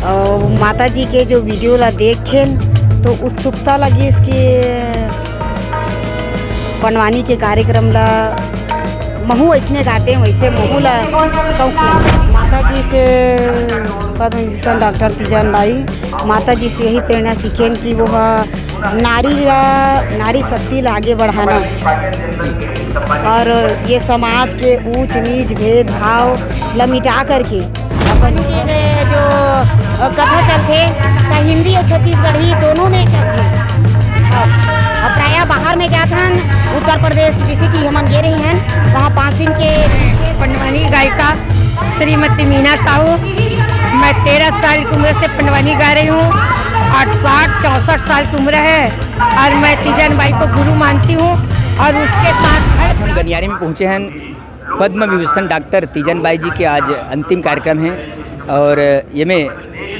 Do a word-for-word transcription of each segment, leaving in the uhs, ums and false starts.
अउ माता जी के जो वीडियो ला देखेन तो उत्सुकता लगिस कि पंडवानी के कार्यक्रम ला महू अइसने गाते हैं, वैसे महू ला शौक लगे। माता जी से, पद्म विभूषण डॉक्टर तीजन बाई, माता जी से यही प्रेरणा सीखेन कि वो ह नारी ला, नारी शक्ति ला आगे बढ़ाना और ये समाज के ऊंच नीच भेदभाव ला मिटा करके अपन किए गए जो कथा चलथे, त हिंदी और छत्तीसगढ़ी दोनों में चलथे। हाँ, और प्रायः बाहर में जात हन, उत्तर प्रदेश, जैसे कि हमन गे रहे हैं, वहाँ पाँच दिन के पंडवानी गायिका श्रीमती मीना साहू। मैं तेरह साल की उम्र से पंडवानी गा रही हूँ और साठ चौसठ साल की उम्र है और मैं तीजन बाई को गुरु मानती हूँ और उसके साथ हर हम गनियारी में पहुँचे हैं। पद्म विभूषण डॉक्टर तीजन बाई जी के आज अंतिम कार्यक्रम है और ये में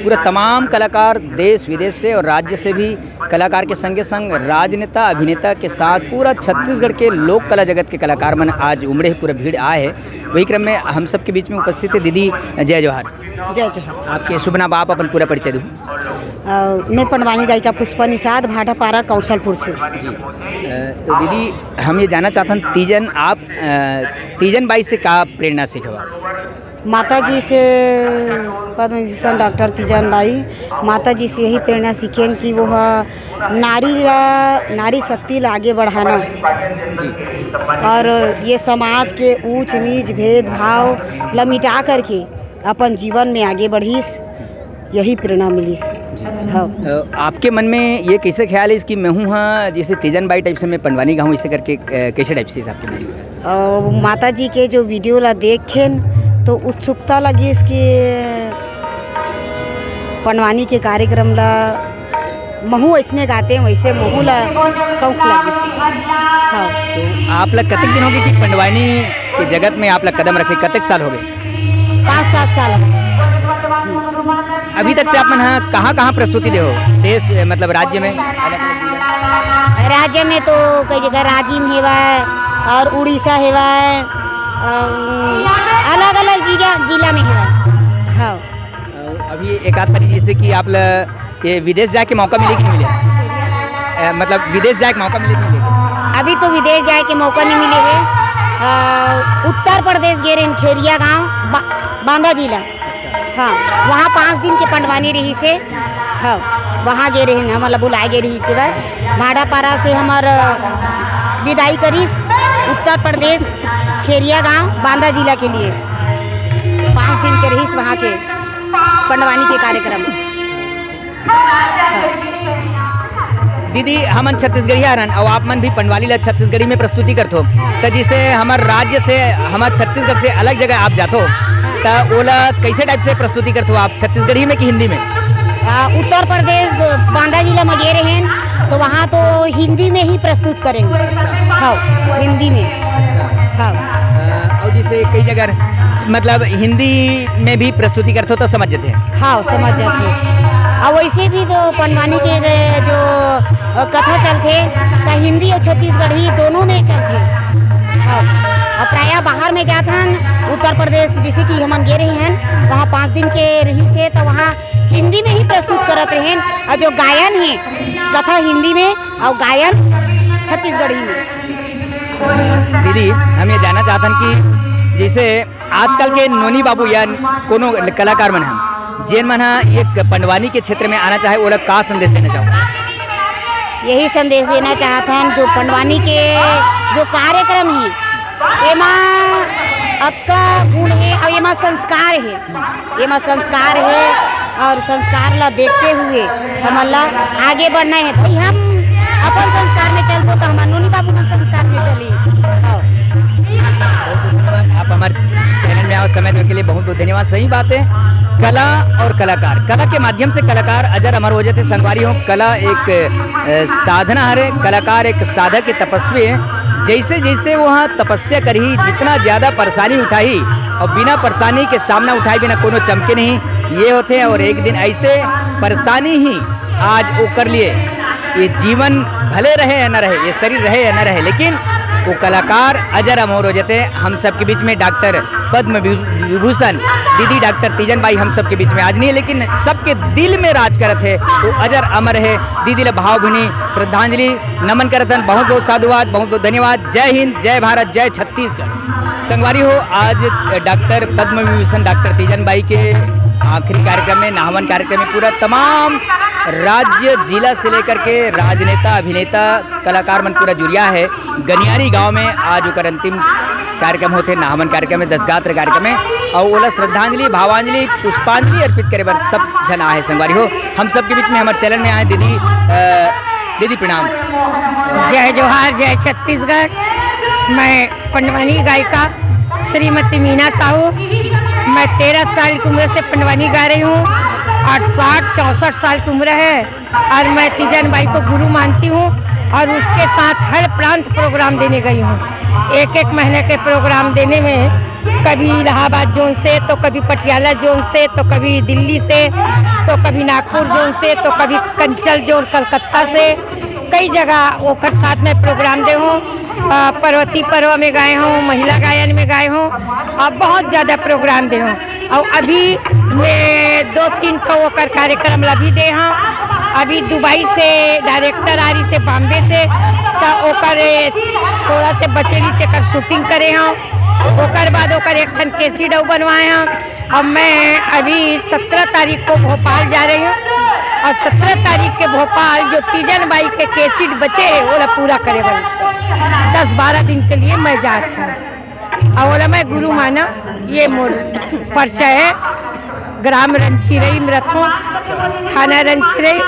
पूरा तमाम कलाकार देश विदेश से और राज्य से भी कलाकार के संगे संग राजनेता अभिनेता के साथ पूरा छत्तीसगढ़ के लोक कला जगत के कलाकार मन आज उमड़े हे, पूरा भीड़ आए है। वही क्रम में हम सबके बीच में उपस्थित है दीदी, जय जोहार। जय जोहार। आपके शुभ नाम, आप अपन पूरा परिचय दो। अ, मैं पंडवानी गायिका पुष्पा निषाद, भाटापारा, कौशलपुर से। जी। अ, तो दीदी, हम ये जानना चाहते हैं, तीजन आप, अ, तीजन बाई से का प्रेरणा सीखवा? माता जी से, पद्म विभूषण डॉक्टर तीजन बाई, माता जी से यही प्रेरणा सीखेन कि वो ह नारी ला, नारी शक्ति ला आगे बढ़ाना और ये समाज के ऊंच नीच भेदभाव ला मिटा करके अपन जीवन में आगे बढ़िस, यही प्रेरणा मिलिस। हाँ। अ, आपके मन में ये कैसे ख्याल है कि मैं हूँ, हाँ, जैसे तीजन बाई टाइप से मैं पंडवानी गाऊँ, इसे करके, अ, कैसे टाइप से आपके मन में? अ, माता जी के जो वीडियो ला देखेन तो उत्सुकता लगिस कि पंडवानी के कार्यक्रम ला महू अइसने गाते हैं, वैसे महू ला शौक लगिस। हाँ। तो आप ला कतक दिन हो गए कि पंडवानी के जगत में आप ला कदम रखे, कतक साल हो गए? पाँच सात साल हो गए। अभी तक से आप मन ह कहाँ कहाँ प्रस्तुति दे हो देश, मतलब राज्य में? राज्य में तो कई जगह रांची में हेवय और उड़ीसा हेवय, अलग अलग जिला, जिला में हेवय। हाँ। अभी एक आध बारी जैसे कि आप ल-, ये विदेश जाए के मौका मिले कि नहीं मिले? अ, मतलब विदेश जाए के मौका मिले कि नहीं मिले? अभी तो विदेश जाए के मौका नहीं मिले है। अ, उत्तर प्रदेश गे रहे खेरिया गांव, बा-, बांदा जिला। हाँ, वहाँ पाँच दिन के पंडवानी रहिस हे। हाँ, वहाँ गे रहे, हमन ला बुलाए गे रहिस हे। भाटापारा से हमर, अ, विदाई करिस उत्तर प्रदेश खेरिया गांव बांदा जिला के लिए। पाँच दिन के रहिस वहाँ के पंडवानी के कार्यक्रम। दीदी, हमन छत्तीसगढ़िया हरन, अउ आप मन भी पंडवानी ला छत्तीसगढ़ी में प्रस्तुति करथो, त जैसे हमर राज्य से, हमर छत्तीसगढ़ से अलग जगह आप जाथो, त ओला कैसे टाइप से प्रस्तुति करथो आप, छत्तीसगढ़ी में कि हिंदी में? आ, उत्तर प्रदेश, बांदा जिला में गए रहेन, तो वहाँ तो हिंदी में ही प्रस्तुत करेंगे। हाँ, हिंदी में। हाँ। अ, और जैसे कई जगह, मतलब, हिंदी में भी प्रस्तुति करथो तो समझ जाते हैं। हाँ, समझ जाते हैं। और वैसे भी तो पंडवानी के गए जो, अ, कथा चलथे, तो हिंदी और छत्तीसगढ़ी दोनों में चलथे। हाँ। और प्रायः बाहर में जात हन, उत्तर प्रदेश, जैसे कि हमन गे रहे हैं, वहाँ पाँच दिन के रहिस हे, तो वहाँ हिंदी में ही प्रस्तुत करत रहेन। और जो गायन है, कथा हिंदी में और गायन छत्तीसगढ़ी में। दीदी, हम ये जानना चाहत हन कि जैसे आजकल के नोनी बाबू या कोनो कलाकार मन ह, जेन मन ह ये क-, पंडवानी के क्षेत्र में आना चाहे, ओला का संदेश देना चाहो? यही संदेश देना चाहत हन, जो पंडवानी के जो कार्यक्रम है, एमा अतका गुण है और एमा संस्कार है। एमा संस्कार हे और संस्कार ला देखते हुए हमन ला आगे बढ़ना है। भाई, हम अपन संस्कार में चलबो तो हमर नोनी बाबू मन संस्कार में चली। हाँ। आप हमारे चैनल में आओ, समय देने के लिए बहुत बहुत धन्यवाद। सही बात है, कला और कलाकार, कला के माध्यम से कलाकार अजर अमर हो जाते। संगवारी हो, कला एक, अ, साधना हरे, कलाकार एक साधक के तपस्वी है। जैसे जैसे वो ह तपस्या करही, जितना ज्यादा परेशानी उठाही, और बिना परेशानी के सामना उठाए बिना कोनो चमके नहीं, ये होथे। और एक दिन ऐसे परेशानी ही आज ओकर लिए, ये जीवन भले रहे या न रहे, ये शरीर रहे या न रहे, लेकिन वो कलाकार अजर अमर हो जाते हैं। हम सबके बीच में डॉक्टर पद्म विभू-, विभूषण दीदी डॉक्टर तीजन बाई हम सबके बीच में आज नहीं है, लेकिन सबके दिल में राज करत है। वो अजर अमर है। दीदी ला भावभीनी श्रद्धांजलि नमन करत हन। बहुत बहुत साधुवाद, बहुत बहुत धन्यवाद। जय हिंद, जय भारत, जय छत्तीसगढ़। संगवारी हो, आज डॉक्टर पद्म विभूषण डॉक्टर तीजन बाई के आखिरी कार्यक्रम में, नहावन कार्यक्रम में पूरा तमाम राज्य, जिला से लेकर के राजनेता, अभिनेता, कलाकार मन पूरा जुरिया है। गनियारी गांव में आज ओकर अंतिम कार्यक्रम होथे, नहावन कार्यक्रम में, दसगात्र कार्यक्रम में, और ओला श्रद्धांजलि, भावांजलि, पुष्पांजलि अर्पित करे बर सब झन आए हैं। संगवारी हो, हम सबके बीच में, हमारे चैनल में आए दीदी, अ, दीदी प्रणाम। जय जोहार, जय छत्तीसगढ़। मैं पंडवानी गायिका श्रीमती मीना साहू। मैं तेरह साल की उम्र से पंडवानी गा रही हूँ और साठ चौसठ साल की उम्र है और मैं तीजन बाई को गुरु मानती हूँ और उसके साथ हर प्रांत प्रोग्राम देने गई हूँ। एक एक महीने के प्रोग्राम देने में कभी इलाहाबाद जोन से, तो कभी पटियाला जोन से, तो कभी दिल्ली से, तो कभी नागपुर जोन से, तो कभी कंचल जोन कलकत्ता से, कई जगह ओकर साथ में प्रोग्राम दे हूँ। अ, पर्वती पर्व में गाए हूँ, महिला गायन में गाए हूँ और बहुत ज़्यादा प्रोग्राम दे हूँ। और अभी मैं दो तीन ठो ओकर कार्यक्रम ला भी दे हूँ। अभी दुबई से डायरेक्टर आ रही से बॉम्बे से, तो ओकर थोड़ा से बचे रही तेकर शूटिंग करे हूँ। ओकर बाद ओकर एक ठन केसी डऊ बनवाए हूँ। अब मैं अभी सत्रह तारीख को भोपाल जा रही हूँ और सत्रह तारीख के भोपाल जो तीजन बाई के केसीट बचे है, ओला पूरा करे वाली दस बारह दिन के लिए मैं जात हूँ। और ओला मैं गुरु माना, ये मोर परिचय है। ग्राम रंचिरई में रहत हूँ, थाना रंचिरई,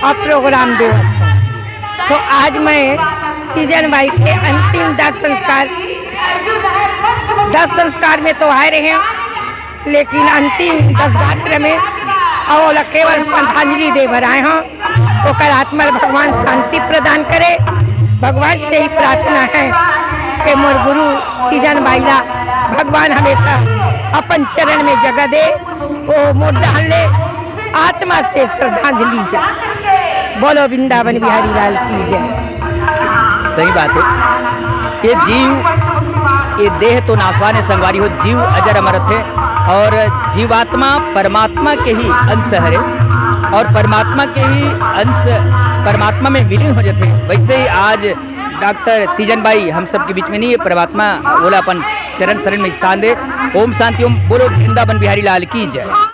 और प्रोग्राम देवत हूँ। तो आज मैं तीजन बाई के अंतिम दाह संस्कार, दाह संस्कार में तो आए रहे हूँ, लेकिन अंतिम दसगात्र में और ओला केवल श्रद्धांजलि दे बर आए हूँ। ओकर आत्मा ला भगवान शांति प्रदान करे। भगवान से ही प्रार्थना है कि मोर गुरु तीजन बाई ला भगवान हमेशा अपन चरण में जगह दे। वो मोर डहन ले आत्मा से श्रद्धांजलि है। बोलो वृंदावन बिहारी लाल की जय। सही बात है। ये जीव, ये देह तो नाशवान है संगवारी हो, जीव अजर अमर है और जीवात्मा परमात्मा के ही अंश हरे और परमात्मा के ही अंश परमात्मा में विलीन हो जाते हैं। वैसे ही आज डॉक्टर तीजन बाई हम सबके बीच में नहीं है, परमात्मा ओला अपन चरण शरण में स्थान दे। ओम शांति ओम। बोलो वृंदावन बिहारी लाल की जय।